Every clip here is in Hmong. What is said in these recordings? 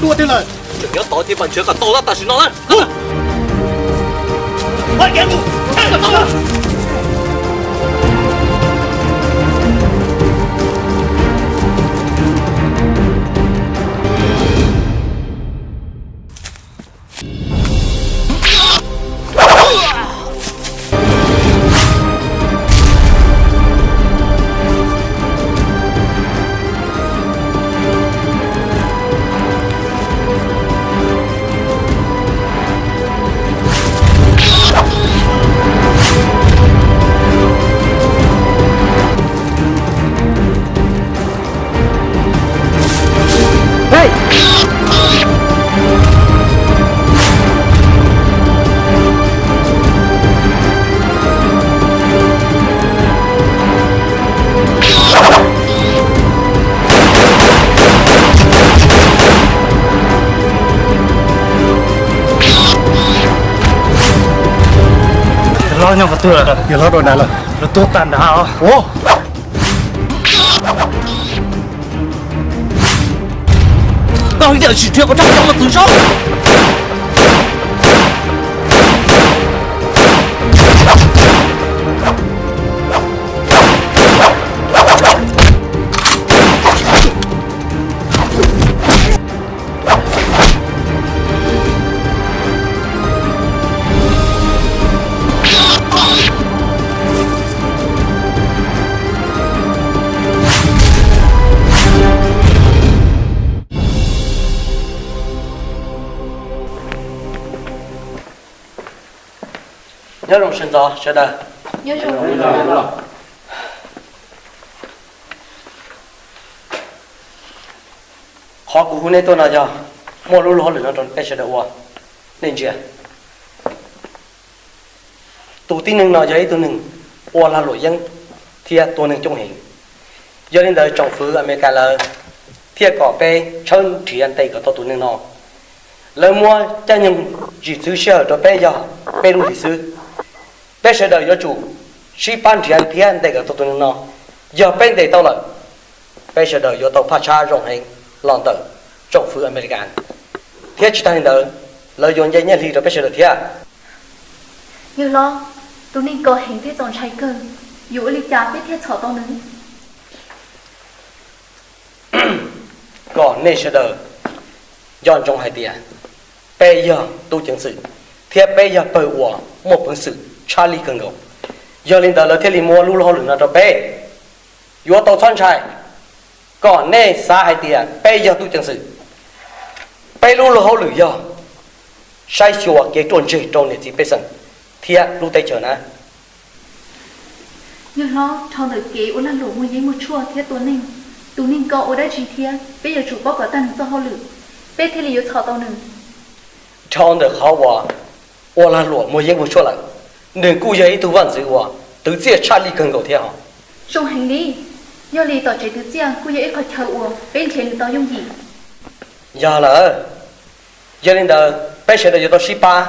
Dua twg lawm? Tseem nyob tod thiab mas nrhiav kom tau tam sim no na. Yawg hlob nyob qhov twg lawm? Yawg hlob rau nrad lawm. Lawv tuag tag nrad os. Ua, koj yam sim nrhiav kom tau cov mos txwv saib. Nyob zoo sawv ntxov sawv daws. Qhov kuv hu nej tuaj no yog muaj lub luag hauj lwm no rau peb sawv daws ua. Nej ntsia, tus tib neeg no yog ib tug neeg ua lag luam yeeb thiab tua neeg coob heev. Yog li ntawd tsoom fwv Amelikas lawv thiaj kom peb tshawb nrhiav ntes kom tau tus neeg no. Lawv muab caij nyoog tsis txwv sij hawm rau peb yog peb lub hlis xwb. Peb sawv daws yuav tsum sib pab nrhiav thiab ntes kom tau tus neeg no. Yog peb ntes tau lawm, peb sawv daws yuav tau phaj tshab zoo heev los ntawm tsoom fwv Amelikas, thiab tsis tas li ntawd, lawv yuav nce nyiaj hli rau peb sawv daws thiab. Yawg hlob, tus neeg ko heev thiab txaus ntshai kawg, yuav ua li cas peb thiaj txhom tau nws? Kom nej sawv daws nco ntsoov hais tias peb yog tub ceev xwm thiab peb yog pawg uas muaj peev xwm tshaj lij kawg nkaus. Yog li ntawd lawv thiaj li muab lub luag hauj lwm no rau peb. Yuav tau txhob ntshai, kom nej xav hais tias peb yog tub ceev xwm. Peb lub luag hauj lwm yog saib xyuas kev ruaj ntseg rau niam txiv pej xeem thiab lub teb chaws na. Yawg hlob, dhau ntawm kev ua lag luam muag yeeb muag tshuaj thiab tua neeg, tus neeg ko ua dab tsi thiab peb yuav tsum paub kom tag nws txoj hauj lwm, peb thiaj li yuav txhom tau nws. Dhau ntawm qhov uas ua lag luam muag yeeb muag tshuaj lawm, nws kuj yog ib tug vaj ntxwv uas twv txiaj tshaj lij kawg nkaus thiab os. Zoo heev li, yog li tom tsev twv txiaj kuj yog ib qhov chaw uas peb nrhiav nws tau yooj yim. Yog lawm, yog li ntawd peb sawv daws yuav tau sib pab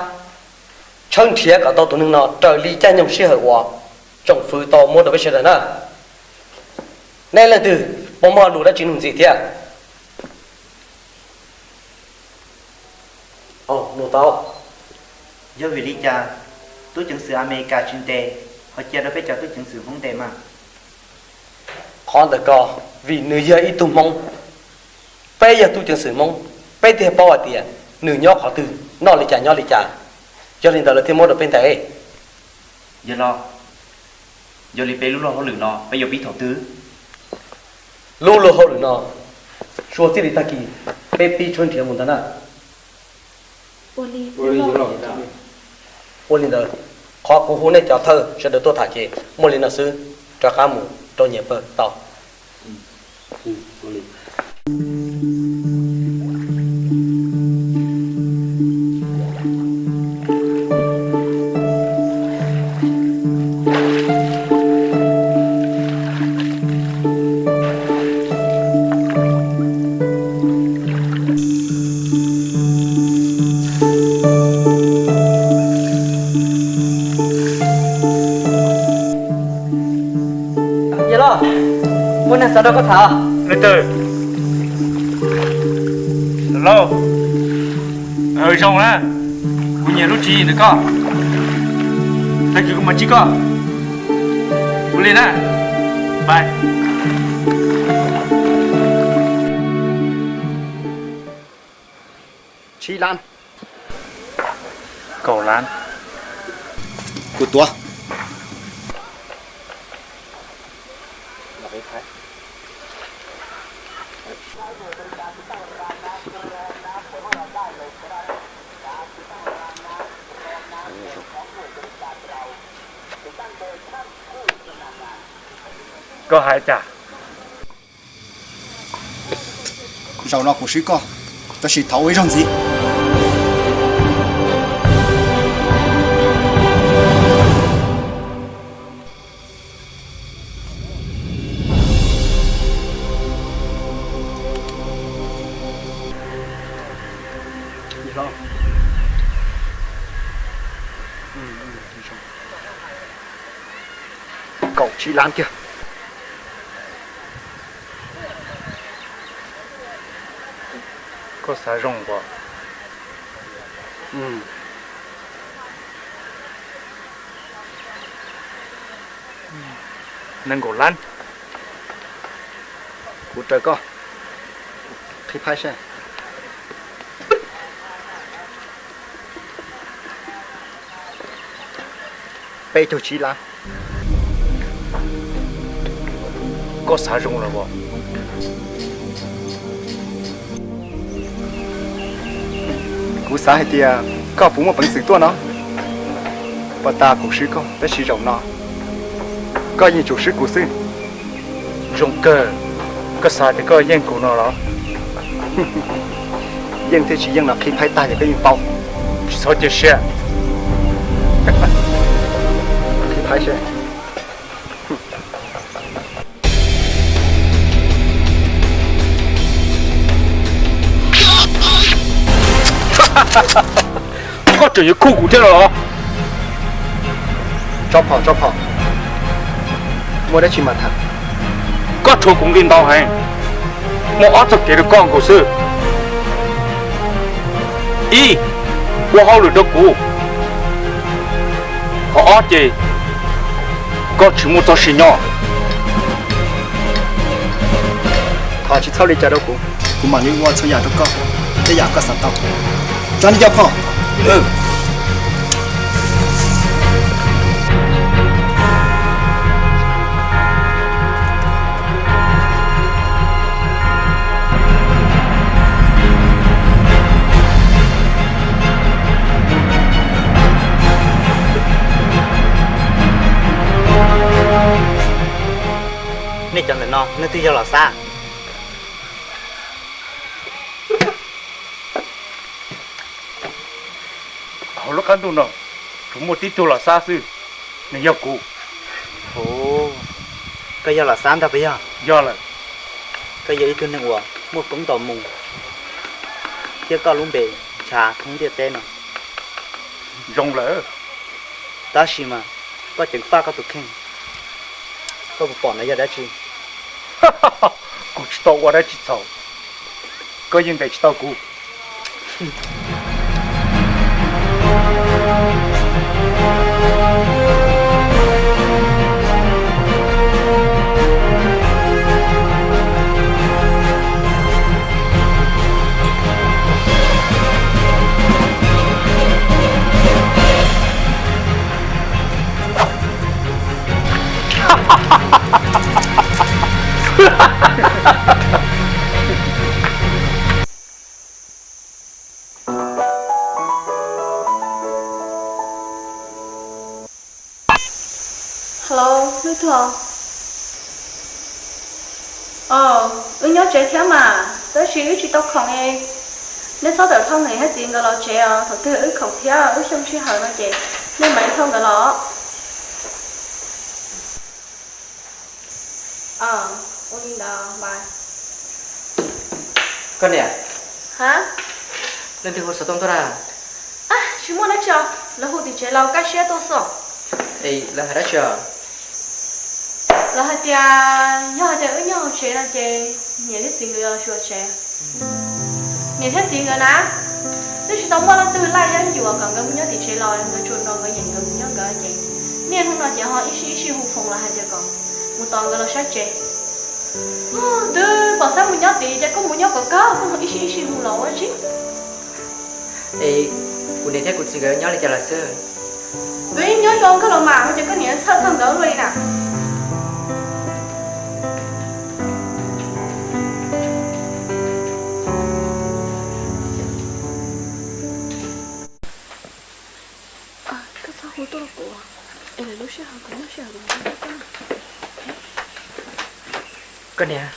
tshawb nrhiav kom tau tus neeg no raws li caij nyoog sij hawm uas tsoom fwv tau muab rau peb sawv daws na. Nej leej twg puas muaj lus dab tsi nug ntxiv thiab? Nug tau. Yog vim li cas tub ceev xwm Amelikas tsis ntes, ho cia rau peb cov tub ceev xwm Hmoob ntes mas? Qhov ntawd ko, vim nws yog ib tug Hmoob, peb yog tub ceev xwm Hmoob, peb thiaj paub hais tias nws nyob qhov twg, noj li cas nyob li cas. Yog li ntawd lawv thiaj muab rau peb ntes. Yog los, yog li peb lub luag hauj lwm no peb yuav pib thaum twg? Lub luag hauj lwm no, suav txij li tag kis peb pib tshawb nrhiav mus ntag na. Ua li ntawd, qhov kuv hu nej cov thawj sawv daws tuaj tham ces muaj li no xwb, rov qab mus rau nyias pawg tau. Yawg los, muaj neeg xav nrog koj tham. Lauj, zoo na, kuv nyiam lub tswv yim ntawm koj, tag kis kuv mam ntsib koj. Ua li na, bye. Tsib lab. Kaum lab. Kuv tuav. Koj hais cas? Zaum no kuv swb koj, tab sis thov ua ib zaug ntxiv. Kaum tsib lab kiag. Koj xav zoo os. Nees nkaum lab. Kuv raws koj qhib phaib seb. Peb caug tsib lab. Koj xav zoo lawm os. Kuv xav hais tias koj puas muaj peev xwm tuaj no. Puag ta kuv swb koj, tab sis zaum no koj yeej tsum swb kuv xwb. Zoo kawg, koj xav tias koj yeej kuv no los? Yeej thiab tsis yeej no qhib phaib tag ces koj yeej paub. Tsis txhob cia siab. Qhib phaib seb. Koj tseem yuav khuj kuv thiab los? Tso phom, tso phom. Muaj dab tsi mas tham. Koj tshuav kuv nqi ntau heev, muaj ob txoj kev rau koj nkaus xwb. Ib, ua hauj lwm rau kuv. Qhov ob ces koj tsis muaj txoj sia nyob. Thov tsis txhob li cas rau kuv, kuv mam li ua txhua yam rau koj, tej yam koj xav tau. Tso nej cov phom. Nej cov ntawm no leej twg yog Los Xab? Hauv lub qab ntuj no tsuas muaj tib tug Los Xab xwb, nws yog kuv. Koj yog Los Xab ntag puas yog? Yog lawm. Koj yog ib tug neeg uas muaj koob nto moo thiab koj lub npe ntshav thoob ntiaj teb no. Zoo lawm. Tab sis mas koj ceev faj koj tus kheej, koj puas pom no yog dab tsi? Kuv tsis tau ua dab tsi txhaum, koj yeej ntes tsis tau kuv. Hello, wb tuaj. Os, wb nyob tsev thiab mas, tab sis wb tsis tau khoom es. Nej txhob tawm thauj niam thiab txiv nkawd los tsev os, thaum twg wb khoom thiab wb xyooj sij hawm no ces nej mam li thauj nkawd los. Ua li ntawd mas. Koj niam. Ha? Leej twg hu xov tooj tuaj na? Tsis muaj dab tsi os, lawv hu tim tsev los kaj siab tuaj xwb. Es lawv hais dab tsi os? Los hais tias yog hais tias wb nyob hauv tsev no ces niam thiab txiv nkawd yuav los tsev. Niam thiab txiv nkawd na, twb tsis tau muaj leej twg laij yeeb yuam kom nkawd mus nyob tim tsev los nkawd tsuas nrog nkawd nyiam nkawd mus nyob nkawd ces niaj hnub no ces ho ib sij ib sij hu foos los hais tias kom mus tos nkawd los saib tsev. Twb pom xab mus nyob tid ces kuj mus nyob kom kawg, kuj ib sij ib sij hu los ua tsi. Es kuv niam thiab kuv txiv nkawd nyob li cas lawm xwb? Kuv yeej nyob zoo kawg los mas, ua cas koj niam txhawj txog nkawd ua luaj li na? Koj txhob hu tuaj rau kuv, es lwm lub sij hawm kuv nyob sij hawm kuv hu tuaj. Koj niam,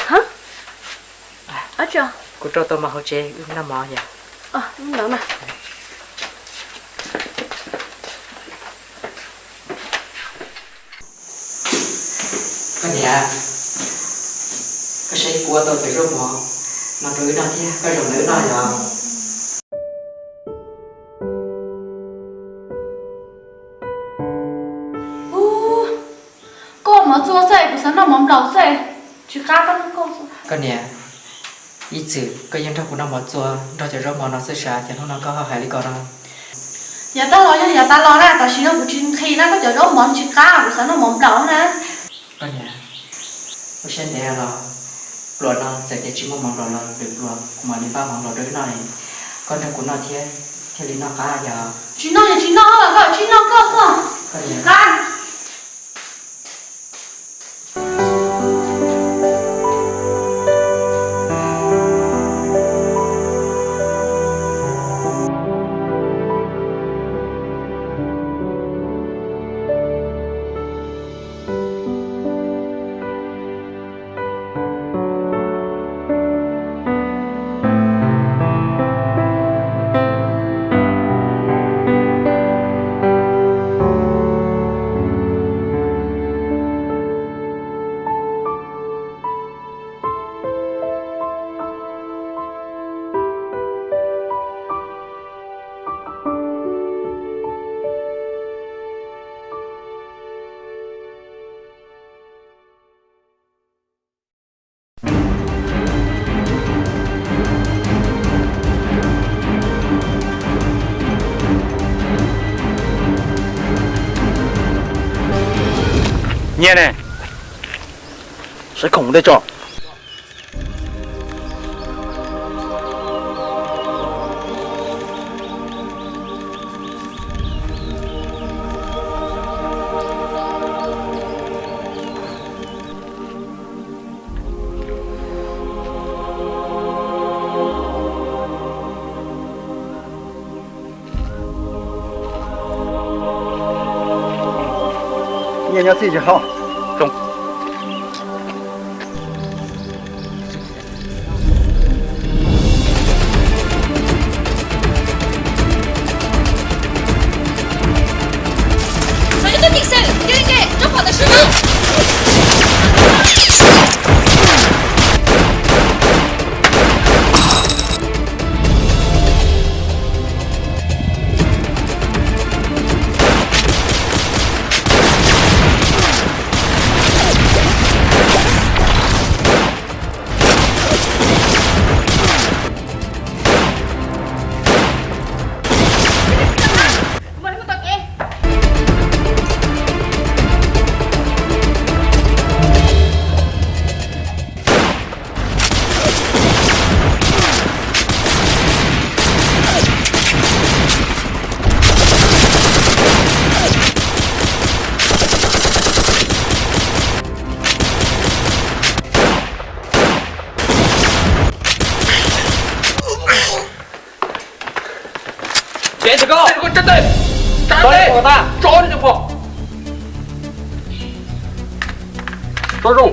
kuv rau tau mov hauv tsev wb noj mov yom. Koj niam, koj saib kuv ua tau cov zaub mov no rau wb noj thiab, koj zoo na wb noj yom. Koj ua mov txua xwb, kuv xav noj mov nplaum xwb, tsis qab koj noj koj. Koj niam, ib txwm koj yeej nrog kuv noj mov txua nrog cov zaub mov no xwb sav, cas hnub no koj ho hais li ko no? Yav tas los yog yav tas los na, tam sim no kuv tsis nqhis na, koj cov zaub mov tsis qab, kuv xav noj mov nplaum na. Koj niam, ua siab ntev los, pluas no txawm tias tsis muaj mov nplaum los lwm pluas kuv mam li npaj mov nplaum rau wb noj, koj nrog kuv noj thiab thiaj li noj qab yom. Tsis noj yog tsis noj, koj tsis noj koj xwb. Koj niam. Nyiaj ne, saib khoom mus tej tso. Nyiaj nyob txij tsis haub. Tso, tso, tso, tso, tso zoo,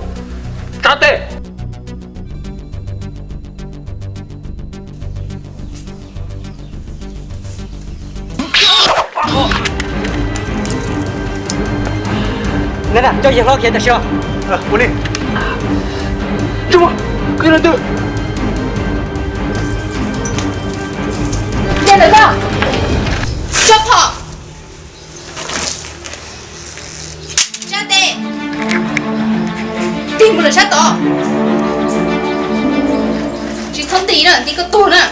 tsa tes. Neb coj yawg hlob khiav tam sim no. Ua li. Tub, kwv leej twg? Yog ntawm koj. Tso phom. Tsa tes. Nti na, nti koj tuag na.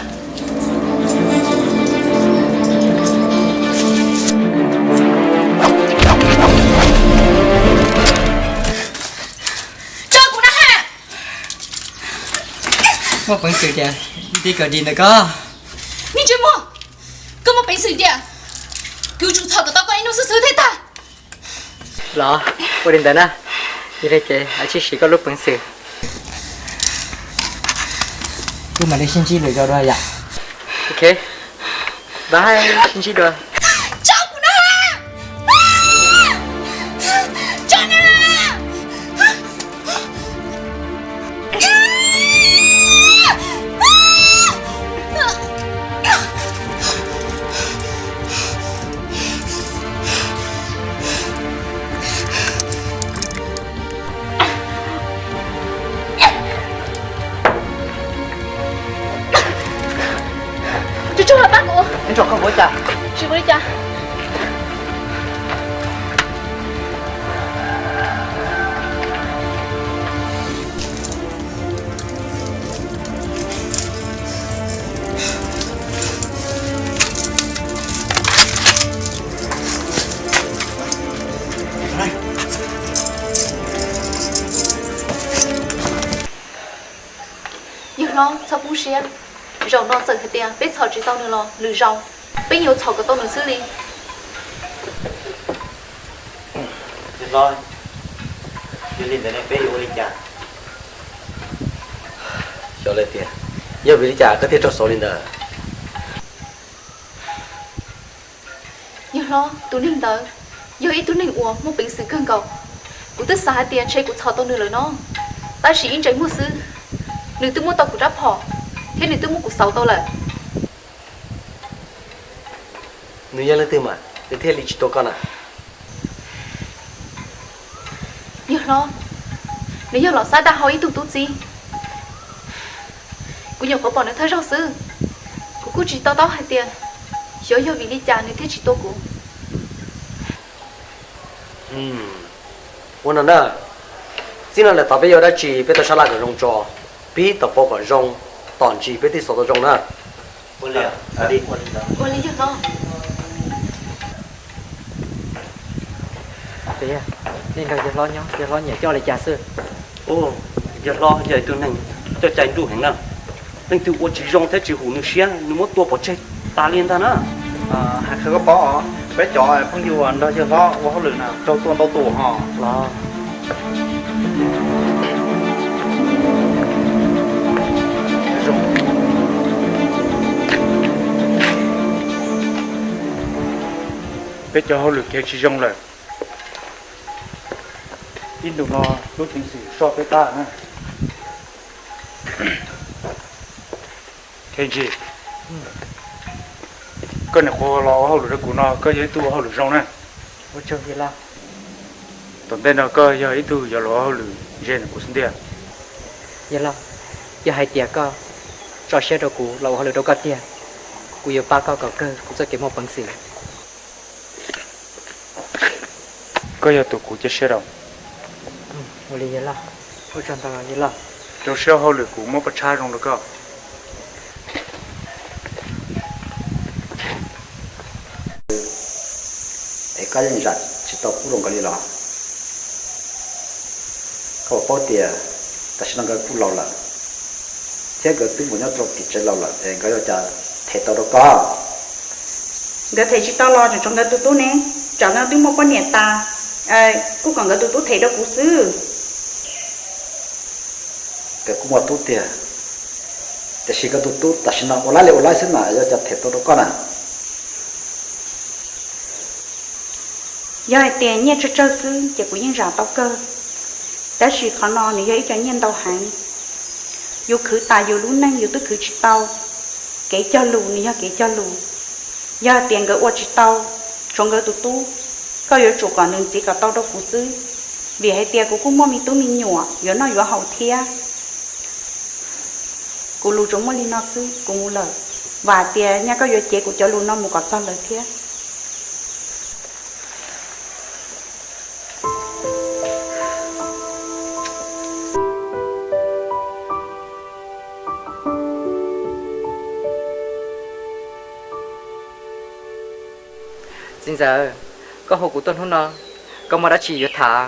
Tso kuv na ha. Muaj peev xwm tias nti kom dim ntawm koj. Me ntsej muag, koj muaj peev xwm tias kuv yuav tsum txhom kom tau koj ib hnub xwb xwb thiaj tag. Los, ua li ntawd na, yog li ces hais tsis siv koj lub peev xwm. Kuv mam li sib ntsib lwm zaus dua yom. Ok, bye, sib ntsib dua. Tso kuv na! Tso na! Tsuag tsuag los pab kuv. Tsis ua li cas. Yawg hlob, txhob poob siab. Zaum no txawm hais tias peb txhom tsis tau nws los lwm zaus peb yuav txhom kom tau nws xwb li. Yawg hlob, yog li ntawd ne peb yuav ua li cas? Xyov lawm tiag, yog vim li cas koj thiaj raug xauv li ntawd? Yawg hlob, tus neeg ntawd yog ib tug neeg uas muaj peev xwm kawg nkaus. Kuv twb xav hais tias ntshe kuv txhom tau nws lawm no, tab sis ib ntsis muaj xwb, nws twb muab tau kuv rab phom thiab nws twb muab kuv xauv tau lawm. Nws yog leej twg mas nws thiaj li tsis tua koj na? Yawg hlob, nws yog Los Xab Daj Hau ib tug tub txib. Kuv nyuam qhuav pom nws thawj zaug xwb, kuv kuj tsis to taub hais tias xyov yog vim li cas nws thiaj tsis tua kuv. Ua no na, txij no lawm tod peb yuav ua dab tsi peb tau sab laj kom zoo tso, pib tom pau kom zoo, tom ntsis peb thiaj xaus tau zoo na. Ua li yawg hlob. Nej nrog yawg hlob nyob, yawg hlob nyiam coj li cas xwb? Yawg hlob yog ib tug neeg coj cai nruj heev na. Leej twg ua tsis zoo thiab tsis hum nws siab nws muab tua pov tseg tas li ntag na. Hais qhia koj paub os, peb cov phooj ywg uas nrog yawg hlob ua hauj lwm na raug tua ntau tus ho. Los, peb cov hauj lwm khiav tsis zoo lawm. Ib ntus no lub ceev xwm soj peb qab na. Kheej Tsis, koj nyuam qhuav los ua hauj lwm rau kuv no koj yog ib tug ua hauj lwm zoo na. Ua tsaug yawg loj. Tom ntej no koj yog ib tug yuav los ua hauj lwm ze ntawm kuv xwb ntiag. Yawg loj, yog hais tias koj tso siab rau kuv los ua hauj lwm rau koj tiag, kuv yuav pab koj kom kawg kuv txoj kev muaj peev xwm. Koj yog tus kuv cia siab rau. Ua li yawg loj, ua tsaug ntau yawg loj. Rau siab hauj lwm kuv muab paj tshab zoo rau koj. Es koj yeej zam tsis tau pub rau nkawd li los? Koj puas paub tias tam sim no nkawd kuj laus lawm, thiab nkawd twb mus nyob rau tim tsev laus lawm es nkawd yuav cas them tau rau koj? Nkawd them tsis tau los tseem tshuav nkawd tus tub ne, tsam no twb muaj poj niam tas, kuj kom nkawd tus tub them rau kuv xwb. Nkawd kuj muaj tub tiag, tiam sis koj tus tub tam sim no ua laib li ua laib xwb mas yuav cas them tau rau koj na. Yog hais tias nyiaj tsawg tsawg xwb ces kuv yeej zam tau kawg, tab sis qhov no nws yog ib co nyiaj ntau heev. Yus khwv tas yus lub neej yus twb khwv tsis tau. Kev cog lus nws yog kev cog lus. Yog hais tias nkawd ua tsis tau, tshuav nkawd tus tub, koj yuav tsum kom nws ntxiv kom tau rau kuv xwb, vim hais tias kuv kuj muaj me tub me nyuam yuav noj yuav haus thiab. Kuv lus tsuas muaj li no xwb, kuv mus lawm. Vam tias nyaj koj yuav cev kuv cov lus no mus kom txog lawv thiab. Txiv ntxawm, koj hu kuv tuaj hnub no, koj muaj dab tsi yuav tham?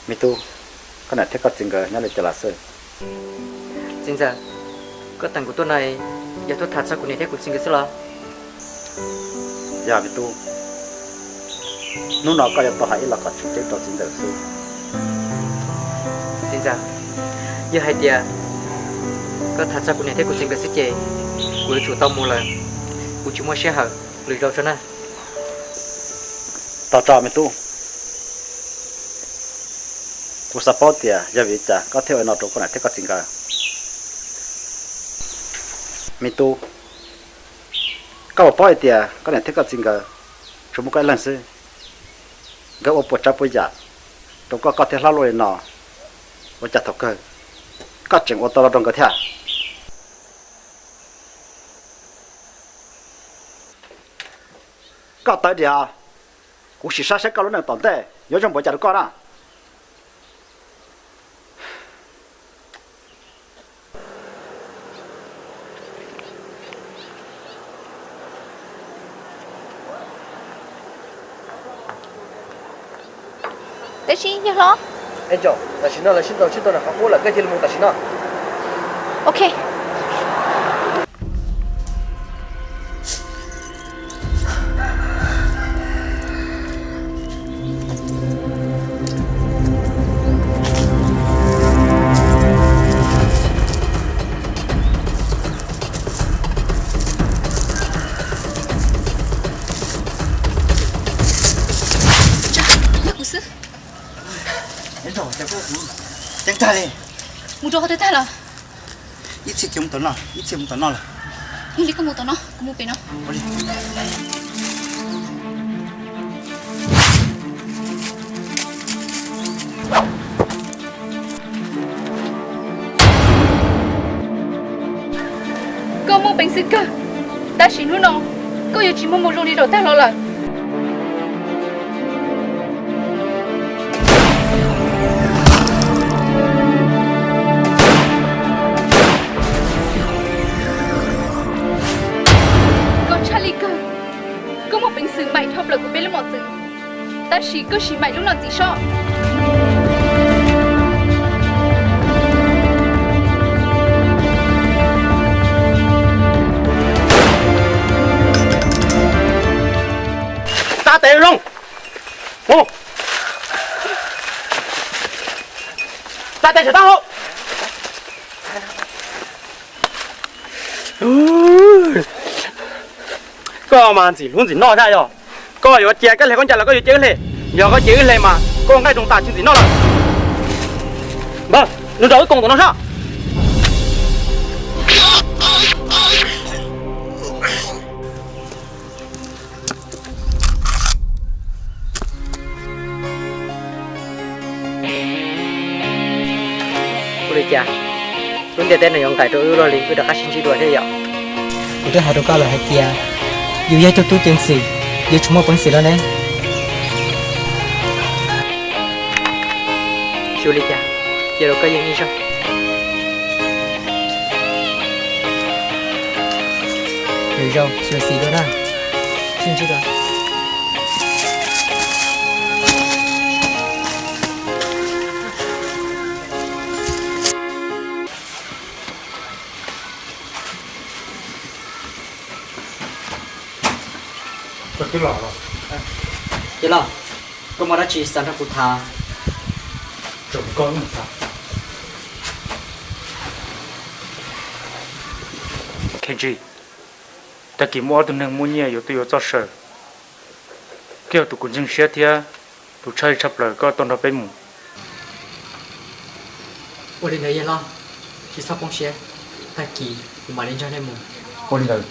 Me tub, koj niam thiab koj txiv nkawd nyob li cas lawm xwb? Txiv ntxawm, koj teem kuv tuaj no yog tuaj tham txog kuv niam thiab kuv txiv nkawd xwb los? Yog me tub, hnub no koj yuav tau hais ib lo kom tseem ceeb rau txiv ntxawm xwb. Txiv ntxawm, yog hais tias koj tham txog kuv niam thiab kuv txiv nkawd xwb ces kuv yuav tsum tau mus lawm, kuv tsis muaj sij hawm lwm zaus tso na. Tos tso me tub, kuv xav paub tias yog vim li cas koj thiaj ua li no rau koj niam thiab koj txiv nkawd. Me tub, koj puas paub hais tias koj niam thiab koj txiv nkawd tsuas muaj koj ib leeg xwb, nkawd ua puas tsav puas yam rau koj, koj thiaj hlob luaj li no, ua cas thaum kawg koj tseem ua tau lo rau nkawd thiab? Koj tawv diam, kuv sim saib saib koj lub neej tom ntej yuav zoo npaum cas rau koj na. Tab sis yawg hlob, tam sim no lawv sib ntaus sib tua nram qhov qub lawm, koj cia li mus tam sim no. Ok. Yog kuv xwb. Ceeb tag li. Mus rau qhov twg tag lawm? Ib txhia mus tom no, ib txhia mus tom no lawm. Yog li koj mus tom no, kuv mus pem no. Koj muaj peev xwm kawg, tab sis hnub no koj yuav tsis muaj moo zoo li zaum tag los lawm. Koj tshaj li kawg, koj muaj peev xwm maim dhau plaws kuv peb lub mom txwv, tab sis koj sim maim lub no ntxiv sob. Tsa tes zoo. Mus. Tsa tes sawv tau. Koj mas ntxim hlub ntxim noj thiab yog. Koj yuav cia koj hle koj ncaj los koj yuav cia wb hle? Yog koj cia wb hle mas koj nqaij zoo tas tsis ntxim noj lawm. Npawg, nws nrog wb koom tom no sab. Ua li cas lub ntiaj teb no yuav nqaim rau wb luaj li, wb rov qab sib ntsib dua thiab yom? Kuv twb hais rau koj lawm hais tias yus yog ib tug tub ceev xwm, yuav tsum muaj peev xwm no ne. Xyov li cas, cia rau koj yeej ib zaug. Lwm zaus xyuam xim dua na, sib ntsib dua. Yawg los, koj muaj dab tsi xav nrog kuv tham? Kenji, tag kis muaj ob tug neeg muaj nyiaj yuav tuaj yuav Txoj Saw, koj yog tus kuv ntseeg siab thiab tus tshaj tshaj plaws, koj tuaj nrog peb mus. Ua li ntawd yawg los, tsis txhob poob siab, tag kis kuv mam li nrog nej mus. Ua li ntawd.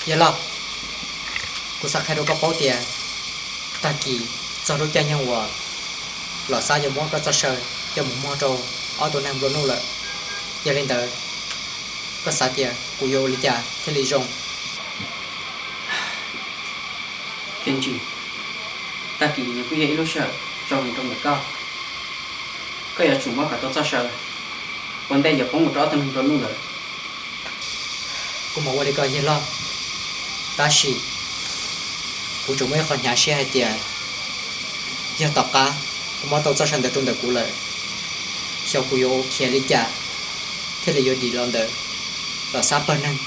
Yawg los, kuv xav qhia rau koj paub tias tag kis txog lub caij nyoog uas Los Xab yuav muab koj Txoj Saw coj mus muag rau ob tug neeg nplua nuj lawm. Yog li ntawd, koj xav tias kuv yuav ua li cas thiaj li zoo? Kenji, tag kis nws kuj yog ib lub sij hawm zoo rau ntawm koj. Koj yuav tsum muab kom tau txoj saw, ua ntej yuav poob mus rau ob tug neeg nplua nuj ntawd. Kuv mam ua li ko yawg loj, tab sis kuv tseem muaj ib qho hnyav siab hais tias yog tom qab kuv muab tau txoj saw ntawd rau ntawm kuv lawm, xyov kuv yuav ua khiav li cas thiaj li yuav dim los ntawm Los Xab pawg neeg,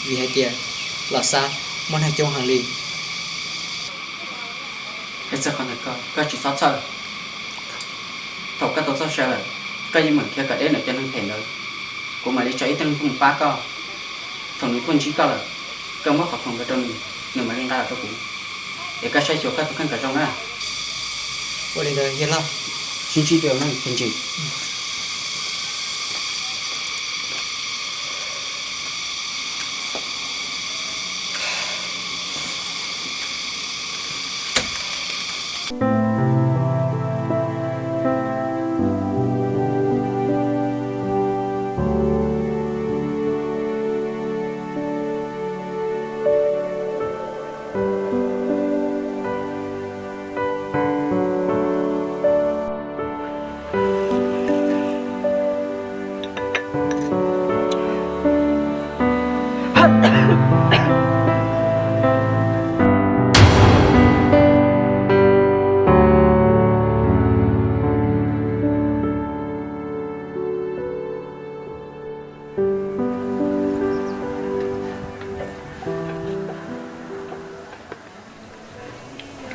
vim hais tias Los Xab muaj neeg coob heev li. Hais txog qhov ntawd koj tsis txhob txhawj. Thaum koj tau txoj saw lawm, koj yeej meem khiav kom deb ntawm cov neeg phem ntawd. Kuv mam li tso ib tug neeg tuaj mus pab koj. Thaum nws tuaj ntsib koj lawm, koj muab qhov khoom ntawd rau nws, nws mam li nqa los rau kuv, es koj saib xyuas koj tus kheej kom zoo na. Ua li ntawd yawg loj. Sib ntsib dua na me ntsis.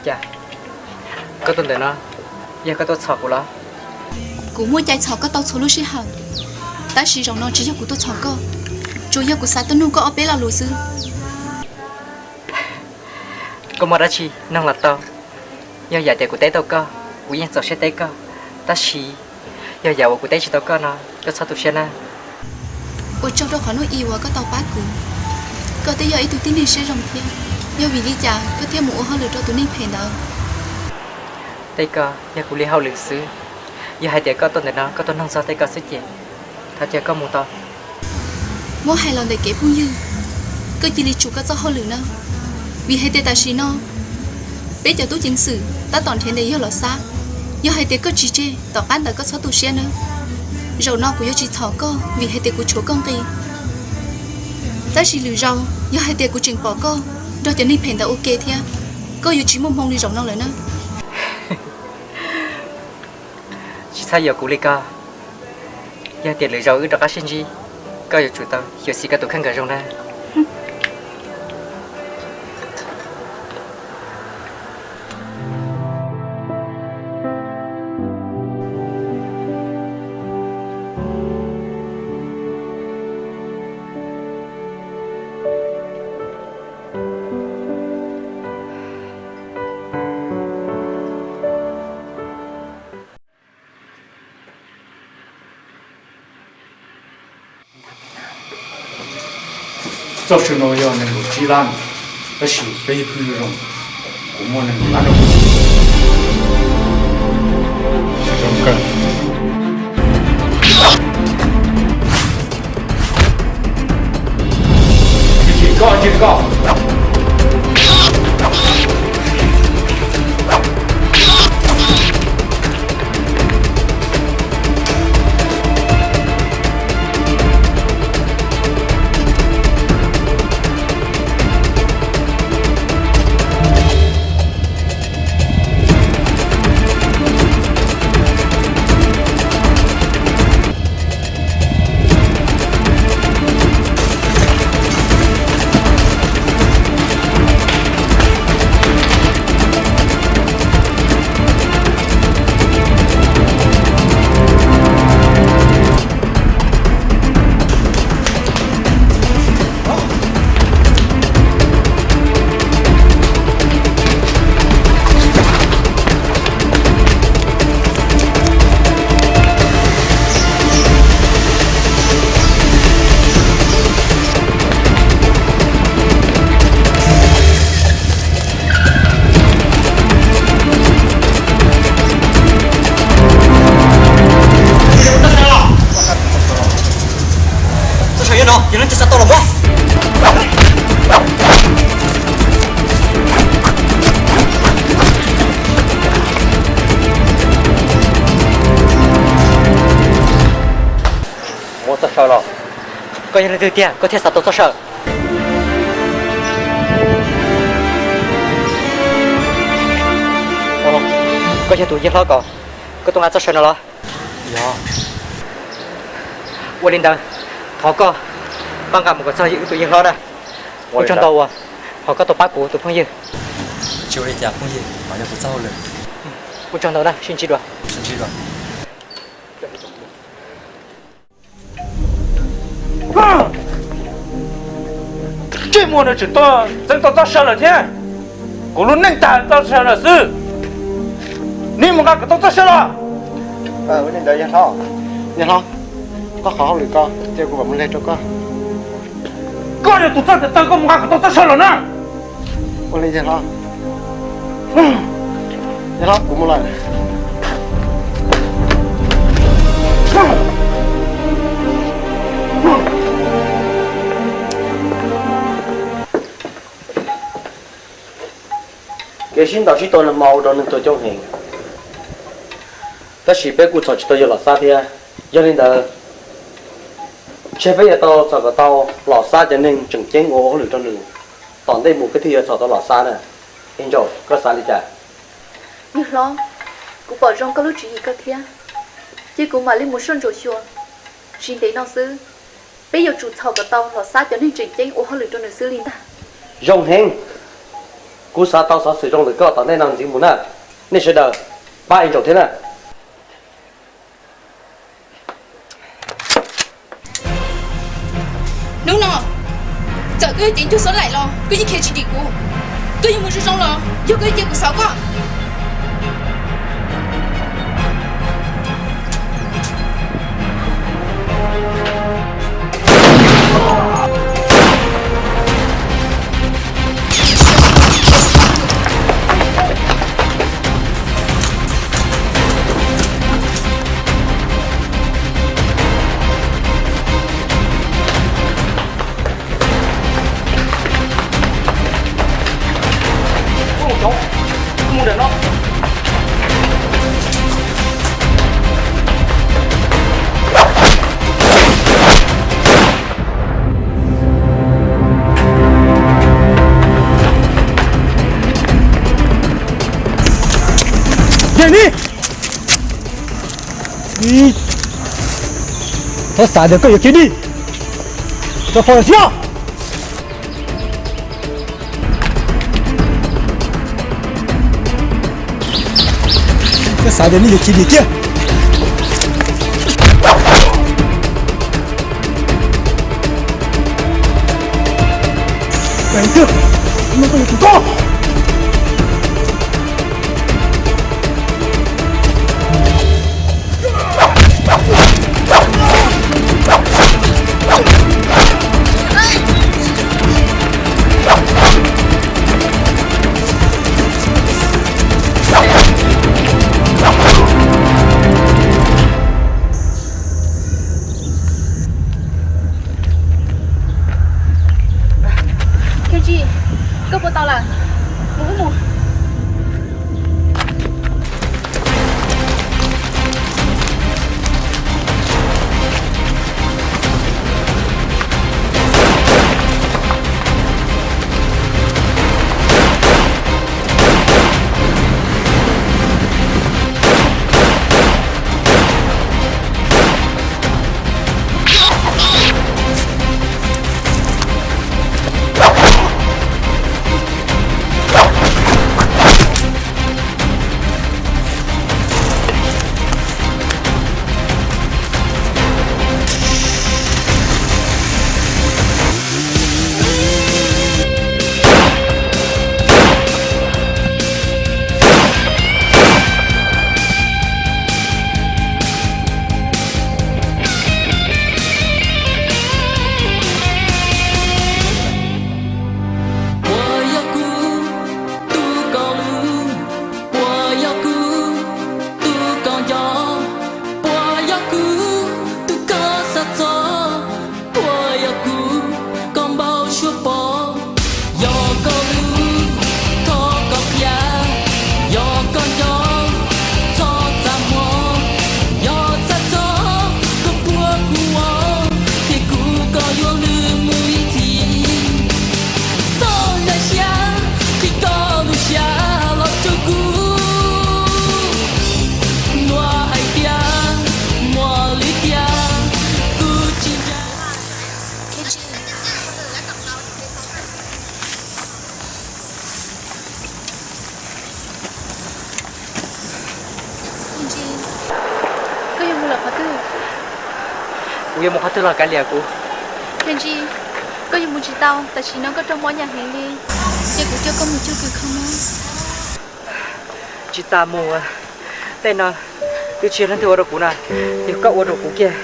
Cas koj tuaj ntawm no, yog koj tuaj txhom kuv los? Kuv muaj cai txhom koj tau txhua lub sij hawm, tab sis zaum no tsis yog kuv tuaj txhom koj, tsuas yog kuv xav tuaj nug koj ob peb lo lus xwb. Koj muaj dab tsi nug los tau. Yog yam tias kuv teb tau koj, kuv yeej txaus siab teb koj, tab sis yog yam uas kuv teb tsis tau koj no, koj txhob tu siab na. Ua tsaug rau qhov hnub i uas koj tau pab kuv. Koj twb yog ib tug tib neeg siab zoo thiab, yog vim li cas koj thiaj mus ua hauj lwm rau tus neeg phem ntawd? Tej ko yog kuv li hauj lwm xwb. Yog hais tias koj tuaj ntawm no koj tuaj nug txog tej ko xwb ces thov cia koj mus tau. Muab hais los ntawm kev phooj ywg, koj cia li tsum koj txoj hauj lwm na, vim hais tias tam sim no peb cov tub ceev xwm tab tom nrhiav ntawm yawg Los Xab. Yog hais tias koj tsis tseg, tom qab ntawd koj txhob tu siab nawb. Zaum no kuv yuav tsis txhom koj vim hais tias kuv tshuav koj nqi, tab sis lwm zaus yog hais tias kuv tseem pom koj nrog cov neeg phem ntawd ua ke thiab, koj yuav tsis muaj hmoo li zaum no lawm na. Tsis txhob yuam kuv li ko. Yog tias lwm zaus wb rov qab sib ntsib, koj yuav tsum tau xyuam xim koj tus kheej kom zoo na. Txoj saw no yog nees nkaum tsib lab, tab sis peb yog phooj ywg zoo, kuv muaj nees nkaum lab rau koj. Zoo kawg. Ntshai koj, ntshai koj. Koj yog leej twg tiag koj thiaj xav tau txoj saw? Koj yog tus yawg hlob ko, koj tuaj nqa txoj saw no los? Ua li ntawd, thov koj pab nqa mus kom txog wb tus yawg hlob na. Ua tsaug ntau uas, thov koj tau pab kuv tus phooj ywg. Tsis ua li cas phooj ywg, yog kuv txoj hauj lwm. Ua tsaug ntau na, sib ntsib dua. Ntsej muag nws tseem tuaj txeeb tau txoj saw lawm thiab. Kuv lub neej tag txoj saw lawm xwb. Neb mus nqa kom tau txoj saw los. Ua li ntawd yawg hlob, yawg hlob, koj qhov hauj lwm ko, cia kuv mam mus hle rau koj. Koj yog tus txawj tawv, koj mus nqa kom tau txoj saw los na. Ua li yawg hlob, yawg hlob, kuv mus lawm. Kev sib ntaus sib tua no mas ua rau neeg tuag coob heev, tab sis peb kuj txhom tsis tau yawg Los Xab thiab. Yog li ntawd, ntshe peb yuav tau txhom kom tau Los Xab cov neeg tseem ceeb ua hauj lwm rau nws, tom ntej mus peb thiaj yuav txhom tau Los Xab na. Angel, koj xav li cas? Yawg hlob, kuv pom zoo koj lub tswv yim koj thiab, ces kuv mam li mus soj ntsuam xyuas. Tsis ntev no xwb, peb yuav tsum txhom kom tau Los Xab cov neeg tseem ceeb ua hauj lwm rau nws xwb li ntag. Zoo heev, kuv xav tau xov xwm zoo lwm koj tom ntej no ntxiv mus na. Nej sawv daws pab Angel thiab na. Hnub no, txawm koj yuav ceev cuag xob laim los koj yeej khiav tsis dim kuv. Koj yuav mus zoo zoo los yog koj yuav cia kuv xauj koj? Yog li, thov xav tias koj yuav khiav dim, rau qhov xwb. Koj xav tias nej yuav khiav dim kiag? Koj yuav tsum tau. Kenji, koj puas tau lawm? Qhov twg? Kuv yuav mus qhov twg los kav liam kuv. Kheej Ntsis, koj yuav mus tsis tau, tam sim no koj raug mob yam heev li, ces kuv coj koj mus cuag kws kho mob. Tsis tas mus, tej no twb tsis yog leej twg ua rau kuv na, yog koj ua rau kuv kiag.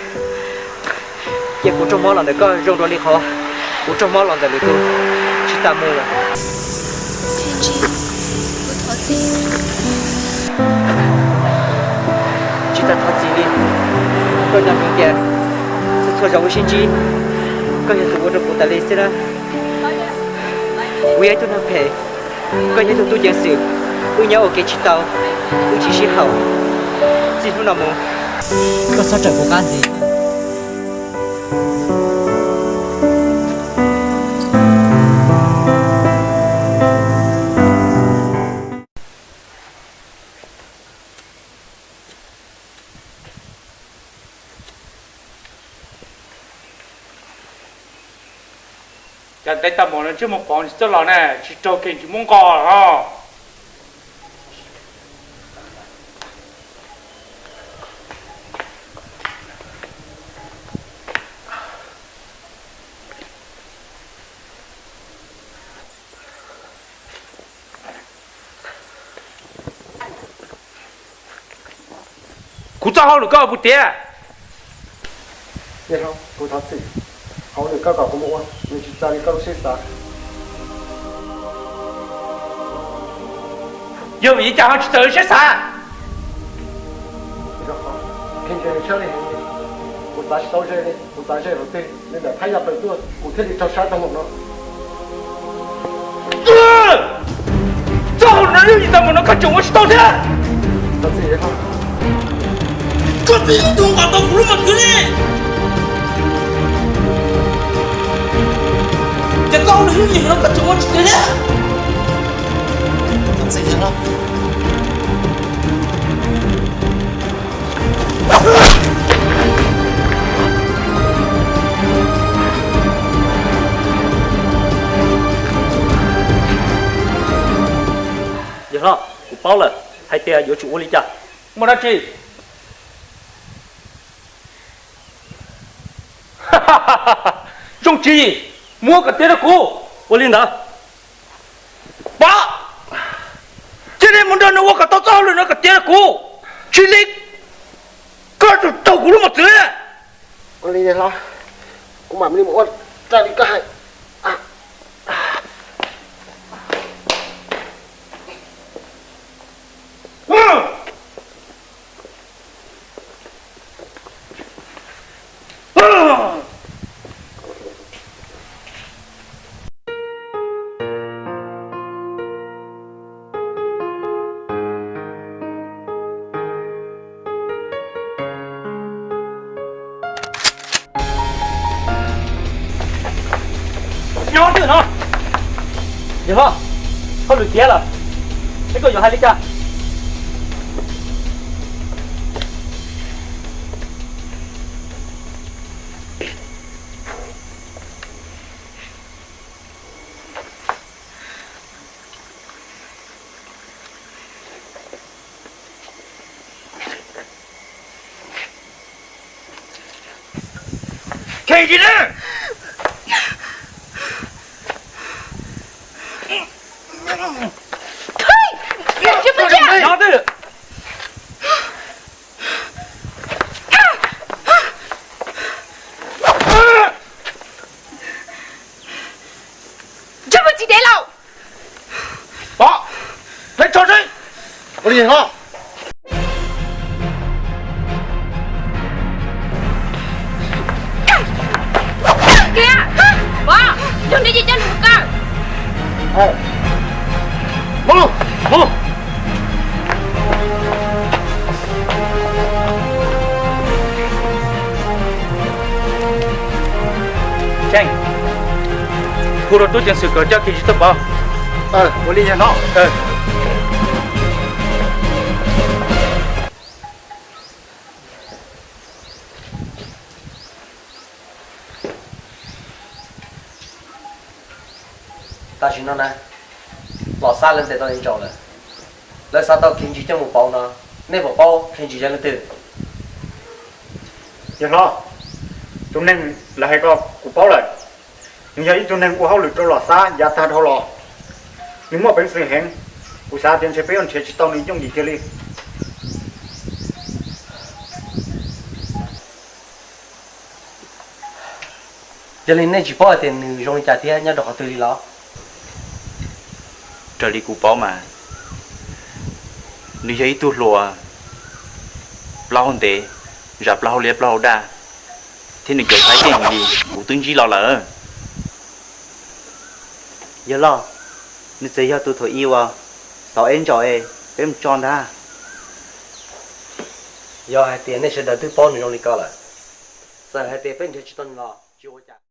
Cia kuv raug mob los ntawm koj zoo dua li qhov kuv raug mob los ntawm lwm tus. Tsis tas mus lawm. Kheej Ntsis, kuv thov txim. Tsis tas thov txim li. Koj nco ntsoov tias txhua txhua zaus wb sib ntsib, koj yog tus ua rau kuv tas li xwb na. Kuv yog ib tug neeg phem, koj yog ib tug tub ceev xwm, wb nyob ua ke tsis tau, wb tsis sib haum. Txij hnub no mus, koj txhob raws kuv qab ntxiv. Cas ntev tau mus no ntsej muag pom tsis txawj los ne, tsis raug Kheej Ntsis muab nqos los. Kuv txoj hauj lwm koj puas tiav? Kuv thov txim, hauj lwm koj kom kuv mus ua nws tsis txawv li koj lub siab xav. Yog vim li cas ho tsis txawv lub siab xav? Kuv xav tsis tau ze li, kuv xav ze lawm twg li ntawm thaj yaj plaws tuaj kuv thiaj li raug sab tau mus no. Txoj hauj lwm no yog vim tau mus no koj tseem ua tsis tau thiab. Koj twb yog tus nqos tau kuv lub mos txwv ne. Ces koj ua nws ib yam no koj tseem ua tsis tau thiab. Yawg hlob, kuv paub lawm, hais tias yuav tsum ua li cas. Muaj dab tsi? Zoo tsis, muab kom tiav rau kuv. Ua li ntawd. Pom, cia li mus nrog nws ua kom tau txoj hauj lwm no kom tiav rau kuv. Tsis li koj tsum raug kuv lub mos txwv. Ua li hlob, kuv mam li mus ua raws li koj hais. Nyob twg no? Yawg hlob, hauj lwm tiav lawm, es koj yuav hais li cas? Kheej Ntsis ne, Ntsej muag tsis dev lauj. Pom, peb tso seb. Ua li hlob. Kiag, Pom, yog neb ces coj nws mus kaw. Mus, mus. Tseeb, hu rau tub ceev xwm kom coj Kheej Ntsis tuaj pov. Ua li yog no. Tam sim no na, los xa lawv ntes tau li ntsaum lawm. Lawv xa tau Kheej Ntsis coj mus pauv no, nej puas paub Kheej Ntsis yog leej twg? Yawg hlob, tus neeg lawv hais ko kuv paub lawm. Nws yog ib tug neeg ua hauj lwm rau Los Xab yav tag dhau los. Nws muaj peev xwm heev, kuv xav tias ntshe peb yuav nrhiav tsis tau nws yooj yim kiag li. Yog li nej tsis paub hais tias nws zoo li cas thiab nyob rau qhov twg li los? Raws li kuv paub mas, nws yog ib tug hluas plaub hau ntev, zam plaub hau liab plaub hau daj, thiab nws cov tshaib keej li kuv twb ntsib los lawm. Yawg loj, nws txawm yog tus thaum ub uas xauv eb ntsaum es peb mus tso ntag. Yog hais tias nej sawv daws twb paub nws zoo li ko lawm, txawm hais tias peb nrhiav tsis tau nws los tsis ua cas.